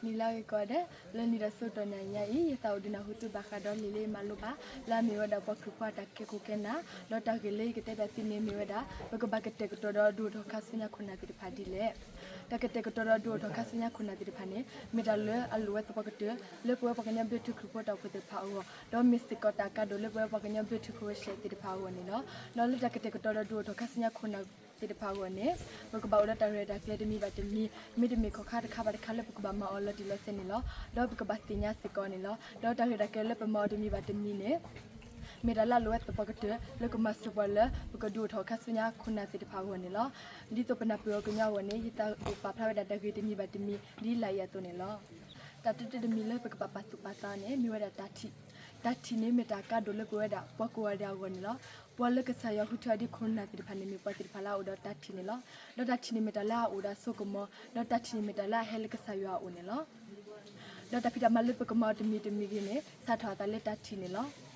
နံၤလၢအဂ့ၤကိးဂၤဒဲး, လၢနံၤဒီးဆူတီၢ်ညါအံၤ ယသးအိၣ်ဒုးနၢ်ဟူသုဘၣ်ဃးဒီးလံာ်လၢယမၤလိဘၣ် လၢအမ့ၢ်ဝဲဒၣ်ပှၤခရံာ်ဖိအတၢ်ကဲခိၣ်ကဲနၢ်, ဒီးတၢ်ဂ့ၢ်လၢယကတဲဘၣ်သုန့ၣ်မ့ၢ်ဝဲဒၣ် ပကဘၣ်ကတဲာ်ကတီၤဒီးဒုးအိၣ်ထီၣ်ခါဆူညါခိၣ်နၢ်သ့ၣ်တဖၣ်ဒ်လဲၣ်. တၢ်ကတဲာ်ကတီၤဒီးဒုးအိၣ်ထီၣ်ခါဆူညါခိၣ်နၢ်သ့ၣ်တဖၣ်န့ၣ် မ့ၢ်တၢ်လၢအလိၣ်ဝဲသပှၢ်ကတၢၢ် လၢပဝဲပှၤကညီဘျၢထံခရံာ်ဖိတၢ်အိၣ်ဖှိၣ်သ့ၣ်တဖၣ်အဂီၢ်, ဒီးမ့ၢ်စ့ၢ်ကီးတၢ်ကါဒိၣ်လၢပဝဲပှၤကညီဘျၢထံခရံာ်ဖိရှဲသ့ၣ်တဖၣ်အဂီၢ်န့ၣ်လီၤ. ဒီးလၢတၢ်ကတဲာ်ကတီၤဒီးဒုးအိၣ်ထီၣ်ခါဆူညါခိၣ်နၢ်သ့ၣ်တဖၣ်အဂီၢ်န့ၣ် ပကဘၣ်အိၣ်ဒီးတၢ်ရဲၣ်တၢ်ကျဲၤတမံၤဘၣ်တမံၤ, မ့တမ့ၢ်ခီၣ်ခါတခါဘၣ်တခါလၢပကဘၣ်မၤအီၤလီၤတံၢ်လီၤဆဲးန့ၣ်လီၤ. ဒီးပကဘၣ်သ့ၣ်ညါစ့ၢ်ကီးန့ၣ်လီၤ. ဒီးတၢ်ရဲၣ်တၢ်ကျဲၤလၢပမၤအီၤတမံၤဘၣ်တမံၤန့ၣ် မ့ၢ်တၢ်လၢအလိၣ်ဝဲသပှၢ်ကတၢၢ် လၢကမၤစၢၤပှၤလၢပကဒုးအိၣ်ထီၣ်ခါဆူညါခိၣ်နၢ်သ့ၣ်တဖၣ်အဂီၢ်န့ၣ်လီၤ. ဒ်သိးပနၢ်ပၢၢ်အီၤကညီအဂီၢ်န့ၣ် ယသးအိၣ်ပာ်ဖျါဝဲဒၣ်တၢ်ဂ့ၢ်တမံၤဘၣ်တမံၤ ဒ်လာ်အံၤအသိးန့ၣ်လီၤ. တၢ်တတၢတမံၤလၢပကဘၣ်ပာ်သူၣ်ပာ်သးန့ၣ် မ့ၢ်ဝဲဒၣ်တၢ်ထံၣ်, တၢ်ထံၣ်န့ၣ်မ့ၢ်တၢ်ကါဒိၣ်လၢပဝဲဒၣ်ပှၤကိးဂၤဒဲးအဂီၢ်န့ၣ်လီၤ. ပှၤလၢကစၢ်ယွၤဃုထၢအီၤဒ်ခိၣ်နၢ်သ့ၣ်တဖၣ်န့ၣ် မ့ၢ်ပှၤသ့ၣ်တဖၣ်လၢအအိၣ်ဒီးတၢ်ထံၣ်န့ၣ်လီၤ. ဒီးတၢ်ထံၣ်န့ၣ်မ့ၢ်တၢ်လၢအအိၣ်ဒီးအစိကမီၤ, ဒီးတၢ်ထံၣ်န့ၣ်မ့ၢ်တၢ်လၢအဟဲလၢကစၢ်ယွၤအအိၣ်န့ၣ်လီၤ. ဒီးတၢ်ဖံးတၢ်မၤလၢပကမၤအီၤတမံၤတမံၤဂ့ၤန့ၣ် စးထီၣ်အသးလၢတၢ်ထံၣ်န့ၣ်လီၤ.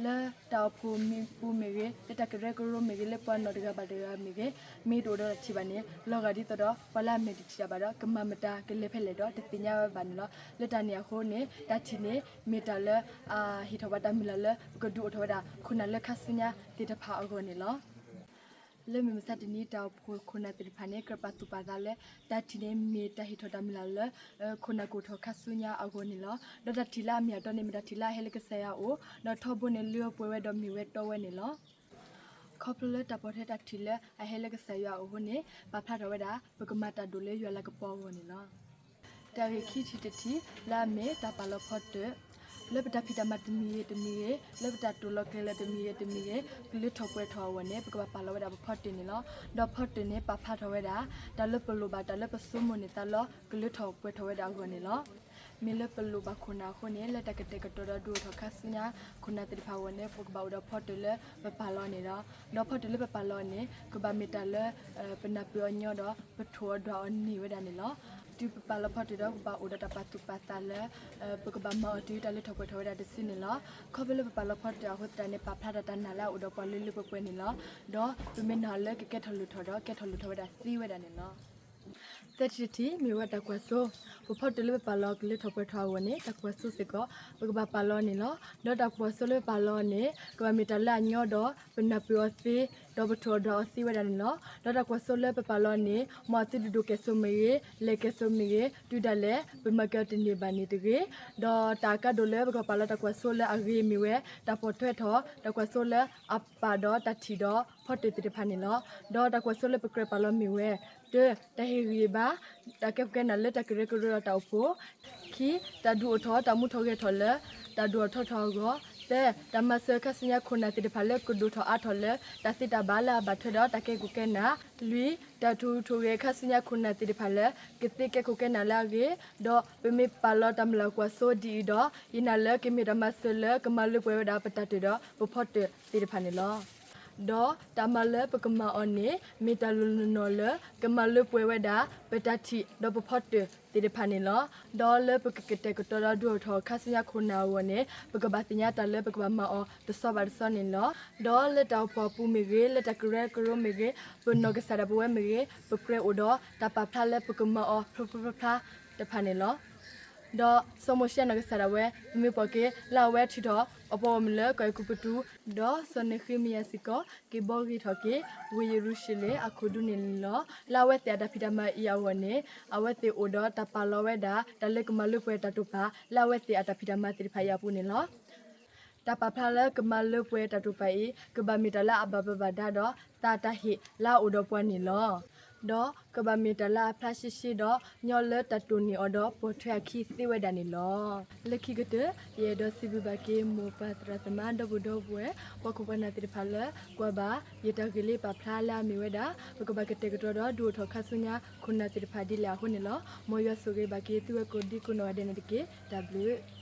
လၢတၢ်အိၣ်ဖှိၣ်မံၤပူၤမ့ၢ်ဂ့ၤ, လၢတၢ်ကရၢကရိမ့ၢ်ဂ့ၤလၢပှၤနီၢ်တဂၤဘၣ်တဂၤမ့ၢ်ဂ့ၤ, မ့ၢ်တအိၣ်ဒီးတၢ်ထံၣ်ဘၣ်န့ၣ် လီၤဂာ်ဒ်သိးဒီး ပှၤလၢအမဲာ်တထံၣ်တၢ်ဘၣ်ဒီး ကမၤမတၤကလဲၤဖဲလဲၣ်ဒီးတသ့ၣ်ညါဝဲဘၣ်န့ၣ်လီၤ. လၢတၢ်န့ၣ်အဃိန့ၣ် တၢ်ထံၣ်န့ၣ် မ့ၢ်တၢ်လၢအဟ့ၣ်ထီၣ်ပှၤတၢ်မုၢ်လၢ်လၢ ပကဒုးအိၣ်ထီၣ်ဝဲဒၣ်ခိၣ်နၢ်လၢခါဆူညါသ့ၣ်တဖၣ်အဂီၢ်န့ၣ်လီၤ. လၢမုၢ်မဆါတနံၤ တၢ်အိၣ်ဖှိၣ်ခိၣ်နၢ်သ့ၣ်တဖၣ်န့ၣ် ကြၢးပာ်သူၣ်ပာ်သးလၢ တၢ်ထံၣ်န့ၣ်မ့ၢ်တၢ်ဟ့ၣ်ထီၣ်တၢ်မုၢ်လၢ်လၢ ခိၣ်နၢ်ကအိၣ်ထီၣ်ခါဆူညါအဂီၢ်န့ၣ်လီၤ. ဒီးတၢ်ထံၣ်လၢအမ့ၢ်အတီန့ၣ် မ့ၢ်တၢ်ထံၣ်လၢအဟဲလၢကစၢ်ယွၤအအိၣ်, ဒီးထီဘိန့ၣ်လၢပှဲၤဝဲဒီးမ့ၢ်ဝဲတီဝဲန့ၣ်လီၤ. ခီဖျိလၢတၢ်ပိာ်ထွဲတၢ်ထံၣ်လၢအဟဲလၢကစၢ်ယွၤအအိၣ်အဃိန့ၣ် ပာ်ဖျါထီၣ်ဝဲဒၣ် ပကမၤတၢ်ဒိၣ်လၢယွၤလၤကပီၤအဂီၢ်န့ၣ်လီၤ. တၢ်ဂ့ၢ်ခံထံၣ်တထံၣ် လၢအမ့ၢ်တၢ်ပာ်လီၤဖီတၢၣ် လၢပတၢ်ဖံးတၢ်မၤတမံၤဂ့ၤတမံၤဂ့ၤ, လၢပတၢ်တိာ်လီၤကျဲၤလီၤတမံၤဂ့ၤတမံၤဂ့ၤ ကလၢထီၣ်ပှဲၤထီၣ်အဂီၢ်န့ၣ် ပကဘၣ်ပာ်လီၤဝဲဒၣ်ပဖီတၢၣ်န့ၣ်လီၤ. ဒီးဖီတၢၣ်န့ၣ် ပာ်ဖျါထီၣ်ဝဲဒၣ် တၢ်လၢပလိၣ်ဘၣ်တၢ်လၢပဆိကမိၣ်န့ၢ်သါလၢ ကလၢထီၣ်ပှဲၤထီၣ်ဝဲဒၣ်အဂီၢ်န့ၣ်လီၤ. မ့ၢ်လၢပလိၣ်ဘၣ်ခိၣ်နၢ်အဃိန့ၣ် လၢတၢ်ကတဲာ်ကတီၤဒီးဒုးအိၣ်ထီၣ်ခါဆူညါခိၣ်နၢ်သ့ၣ်တဖၣ်အဂီၢ်န့ၣ် ပကဘၣ်အိၣ်ဒီးဖီတၢၣ်လၢပပာ်လီၤန့ၣ်လီၤ. ဒီးဖီတၢၣ်လၢပပာ်လီၤန့ၣ် ကဘၣ်မ့ၢ်တၢ်လၢ ပနၢ်ပၢၢ်အီၤညီဒီး ပထိၣ်အီၤဒွးအီၤန့ၢ်ဝဲဒၣ်န့ၣ်လီၤ. တုၤပပာ်လီၤဖီတၢၣ်ဒီး ပဘၣ်အိၣ်ဒီးတၢ်ပာ်သူၣ်ပာ်သးလၢ ပကဘၣ်မၤအီၤတုၤတၢ်လၢထီၣ်ပှဲၤထီၣ်ဝဲဒၣ်တစုန့ၣ်လီၤ. ခီဖျိလၢပပာ်လီၤဖီတၢၣ်အဃိသတးန့ၣ် ပာ်ဖျါထီၣ်တၢ်နာ်လၢအအိၣ်ဒီးပှၤလၢလၢပှဲၤပှဲၤန့ၣ်လီၤ. ဒီးပမ့ၢ်နာ်လၢကကဲထီၣ်လိၣ်ထီၣ်ဒီး ကဲထီၣ်လိၣ်ထီၣ်ဝဲဒၣ်သ့ဝဲဒၣ်န့ၣ်လီၤ. သၢထံၣ်တထံၣ် မ့ၢ်ဝဲတၢ်ကွၢ်စိ, ပဖီတၢၣ်လၢပပာ်လီၤကလၢထီၣ်ပှဲၤထီၣ်အဂီၢ်န့ၣ် တၢ်ကွၢ်စိစ့ၢ်ကီး ပကဘၣ်ပာ်လီၤန့ၣ်လီၤ. ဒီးတၢ်ကွၢ်စိလၢပပာ်လီၤန့ၣ် ကဘၣ်မ့ၢ်တၢ်လၢအညီဒီး ပနၢ်ပၢၢ်အီၤသ့ ဒီးပထိၣ်အီၤဒွးအီၤသ့ဝဲဒၣ်န့ၣ်လီၤ. ဒီးတၢ်ကွၢ်စိလၢပပာ်လီၤန့ၣ် မ်အသုဒိၣ်ဒိၣ်ကဲၣ်ဆိးမ့ၢ်ဂ့ၤ, လဲၤကဲၣ်ဆိးမ့ၢ်ဂ့ၤ, တုၤဒၣ်လဲာ် ပမၤက့ၤအီၤတန့ၢ်ဘၣ်န့ၣ်တဂ့ၤ. ဒီးတၢ်အကါဒိၣ်လၢပကပာ်လီၤတၢ်ကွၢ်စိလၢအဂ့ၤမ့ၢ်ဝဲ တၢ်ပိာ်ထွဲထီၣ် တၢ်ကွၢ်စိလၢအပာ်ဒီးတၢ်ထံၣ်ဒီးဖီတၢၣ်သ့ၣ်တဖၣ်န့ၣ်လီၤ. ဒီးတၢ်ကွၢ်စိလၢပကြၢးပာ်လီၤမ့ၢ်ဝဲ တၢ, တၢ်ဟ့ၣ်ဂံၢ်ဘါ, တၢ်ကဲခိၣ်ကဲနၢ်လၢတၢ်ကရၢကရိဒီးတၢ်အိၣ်ဖှိၣ်, ခံ, တၢ်ဒုးအိၣ်ထီၣ်တၢ်မူထီၣ်ဂဲၤထီၣ်လၢ တၢ်ဒိၣ်ထီၣ်ထီထီၣ်အဂီၢ်, သၢ, တၢ်မၤစၢၤခါဆူညါခိၣ်နၢ်သ့ၣ်တဖၣ်လၢကဒိၣ်ထီၣ်အါထီၣ်လၢတၢ်သ့တၢ်ဘၣ်လၢအဘၣ်ထွဲဒီးတၢ်ကဲခိၣ်ကဲနၢ်, လွံၢ်, တၢ်ထူးထူၣ်ဂဲၤခါဆူညါခိၣ်နၢ်သ့ၣ်တဖၣ်လၢ ကသ့ကဲခိၣ်ကဲနၢ်လၢအဂ့ၤ, ဒီးပမ့ၢ်ပာ်လီၤတၢ်မုၢ်လၢ်ကွၢ်စိဒ်အံၤဒီး ယနာ်လၢကမ့ၢ်တၢ်မၤစၢၤလၢကမၤလၢပှဲၤဝဲဒၣ်ပတၢ်တၢၣ်ဒီးပဖီတၢၣ်သ့ၣ်တဖၣ်န့ၣ်လီၤ. ဒီးတၢ်မၤလၢပကမၤအီၤန့ၣ် မ့ၢ်တၢ်လိၤနီၢ်နီၢ်လၢ ကမၤလၢပှဲၤဝဲဒၣ် ပတၢ်ထံၣ်ဒီးပဖီတၢၣ်သ့ၣ်တဖၣ်န့ၣ်လီၤ. ဒီးလၢပကကတဲာ်ကတီၤဒီးဒုးအိၣ်ထီၣ်ခါဆူညါခိၣ်နၢ်အဂီၢ်န့ၣ် ပကဘၣ်သ့ၣ်ညါတၢ်လၢပကဘၣ်မၤအီၤတဆီဘၣ်တဆီန့ၣ်လီၤ. ဒီးလၢတၢ်အိၣ်ဖှိၣ်အပူၤမ့ၢ်ဂ့ၤ, လၢတၢ်ကရၢကရိမ့ၢ်ဂ့ၤ, ပနီၢ်ကစၢ်ဒၣ်ပဝဲမ့ၢ်ဂ့ၤ, ပကြၢးအိၣ်ဒီးတၢ်ပာ်ဖျါလၢပကမၤအီၤဖျိဖျိဖျါဖျါတဖၣ်န့ၣ်လီၤ. ဒီးစီၤမိၤၡ့အနီၢ်ကစၢ်ဒၣ်ဝဲ မ့မ့ၢ်ပိာ်က့ၤလၢအဝဲထုးထီၣ်အပှၤဂီၢ်မုၢ်လၢကီၢ်အဲၤကူပတူး, ဒီးစီၤနဃ့မယၤစ့ၢ်ကီး က့ၤဘှီဂ့ၤထီၣ်က့ၤ ဝ့ၢ်ယရူၤၡလ့ၣ်အခိၣ်ဒူန့ၣ်လီၤ. လၢအဝဲသ့ၣ်အတၢ်ဖံးတၢ်မၤအံၤအဂီၢ်န့ၣ် အဝဲသ့ၣ်အိၣ်ဒီးတၢ်ပာ်လီၤဝဲဒၣ် တၢ်လၢကမၤလၢပှဲၤတၢ်တိာ်ပာ် လၢအဝဲသ့ၣ်အတၢ်ဖံးတၢ်မၤသ့ၣ်တဖၣ်အံၤအပူၤန့ၣ်လီၤ. တၢ်ပာ်ဖျါလၢကမၤလၢပှဲၤတၢ်တိာ်ပာ်အံၤ ကဘၣ်မ့ၢ်တၢ်လၢအဘၣ်ဘၣ်ဘၣ်ဒါဒီးသးတၢ်ဟ့ၣ်လၢအအိၣ်ဒီးပှၤန့ၣ်လီၤ. ဒီးကဘၣ်မ့ၢ်တၢ်လၢအဖျါရှဲရှဲဒီး ညီလၢတၢ်တိၢ်နီၣ်အီၤဒီးပိာ်ထွဲအခံသ့ဝဲဒၣ်န့ၣ်လီၤ. လၢခံကတၢၢ် ယအဲၣ်ဒိးစံးဘျုးဘၣ်က့ၤ မိၢ်ပၢ်သရၣ်သမါ ဒီပုၢ်ဒီဝဲၢ် ပှၤခိၣ်ပှၤနၢ်သ့ၣ်တဖၣ်လၢ ကွၢ်ဘၣ်ယတၢ်ဂ့ၢ်လၢပာ်ဖျါလၢအမ့ၢ်ဝဲဒၣ် ပကဘၣ်ကတဲာ်ကတီၤဒီးဒုးအိၣ်ထီၣ်ခါဆူညါခိၣ်နၢ်သ့ၣ်တဖၣ်ဒ်လဲၣ်အဃိန့ၣ်လီၤ. မ်ယွၤဆိၣ်ဂ့ၤဘၣ်က့ၤသုဝဲကိးဒံကိးနီၢ်ဂၤဒဲးန့ၣ်တက့ၢ်. တၢ်ဘျုး